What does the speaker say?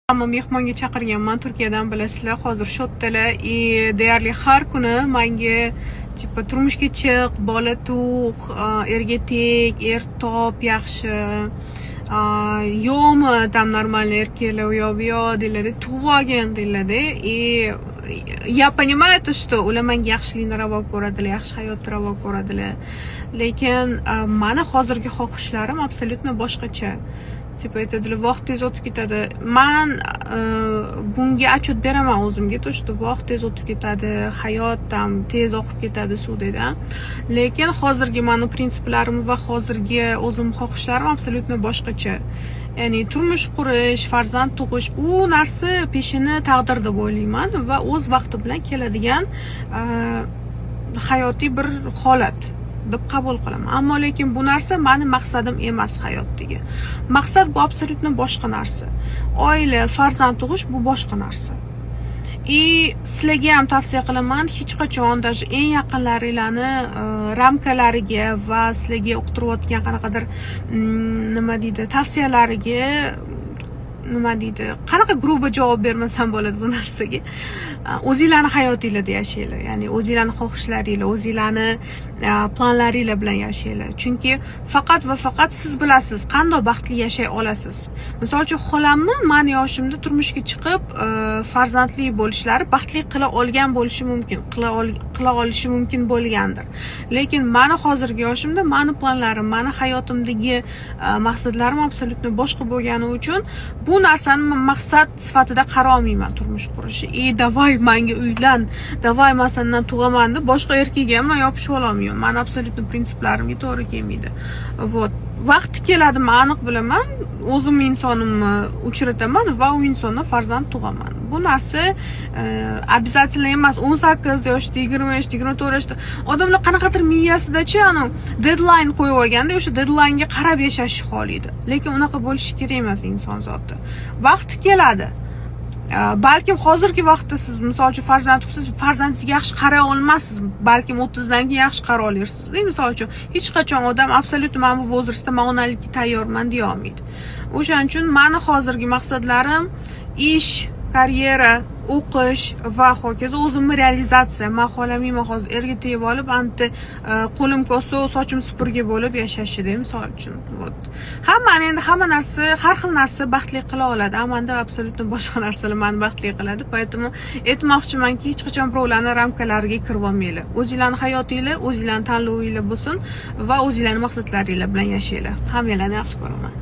Hamma mehmonga chaqirganman Turkiyadan, bilasizlar, hozir shu yerdalar и deyarli har kuni manga типа turmushga chiq, bola tug', erga teg, er top yaxshi, yo'qmi там нормальный erkaklar, u yoq bu yoq deyiladi, tug'ib olgin deyiladi. И я понимаю то, что ular manga yaxshilikni ravo ko'radilar, yaxshi hayotni ravo ko'radilar, lekin mani hozirgi xohishlarim абсолютно boshqacha. Типа aytadilar, vaqt tez o'tib ketadi. Man bunga отчет beraman o'zimga, то что vaqt tez o'tib ketadi, hayot там tez oqib ketadi suvdek, lekin hozirgi mani prinsiplarim va hozirgi o'zim xohishlarim абсолютно boshqacha. Ya'ni turmush qurish, farzand tug'ish, u narsa peshini taqdir deb o'ylayman va o'z vaqti bilan keladigan hayotiy bir holat deb qabul qilaman. Ammo lekin bu narsa mani maqsadim emas. Hayotdagi maqsad bu абсолютно boshqa narsa. Oila, farzand tug'ish bu boshqa narsa. И sizlarga ham tavsiya qilaman, hech qachon даже eng yaqinlaringlarni ramkalariga va sizlarga uqtirayotgan qanaqadir nima deydi, tavsiyalariga, nima deydi, qanaqa грубо javob bermasam bo'ladi bu narsaga. O'zinglarni hayotinglarda yashanglar, ya'ni o'zinglarni xohishlaringlar, o'zinglarni planlaringlar bilan yashanglar, chunki faqat va faqat siz bilasiz qandoq baxtli yashay olasiz. Misol uchun, xolamni mani yoshimda turmushga chiqib, farzandli bo'lishlari baxtli qila olgan bo'lishi mumkin, qila olishi mumkin bo'lgandir, lekin mani hozirgi yoshimda mani planlarim, mani hayotimdagi maqsadlarim абсолютно boshqa bo'lgani uchun bu narsani man maqsad sifatida qarolmayman, turmush qurishni. И давай manga uylan, давай man sendan tug'aman deb boshqa erkakka ham man yopishib ololmayman, mani абсолютно prinsiplarimga to'g'ri kelmaydi. Вот vaqti keladi, man aniq bilaman, o'zimni insonimni uchrataman va u insondan farzand tug'aman. Bu narsa обязательно emas 18 yoshda, 20 yoshda, 24 yoshda. Odamlar qanaqadir miyasidachi anavi deadline qo'yib olganda, o'sha deadlinega qarab yashashni xohlaydi, lekin unaqa bo'lishi kerak emas inson zoti. Vaqti keladi. Balkim hozirgi vaqtda siz, misol uchun, farzand tug'sangiz, farzandingizga yaxshi qaray olmassiz, balkim 30dan keyin yaxshi qaray olarsizda. Misol uchun, hech qachon odam абсолютно mana bu возраст da man onalikka tayyorman deya olmaydi. O'shaning uchun mani hozirgi maqsadlarim ish, karyera, o'qish va hokazo, o'zimni realizatsiya. Man xohlamayman hozir erga tegib olib, anta qo'lim kosa, sochim supurgi bo'lib yashashida, misol uchun. Вот hammani endi hamma narsa, har xil narsa baxtli qila oladi, a manda абсолютно boshqa narsalar mani baxtli qiladi. Поэтому aytmoqchimanki, hech qachon birovlarni ramkalariga kirib olmanglar. O'zinglarni hayotinglar, o'zinglarni tanlovinglar bo'lsin va o'zinglarni maqsadlaringlar bilan yashanglar. Hammanglarni yaxshi ko'raman.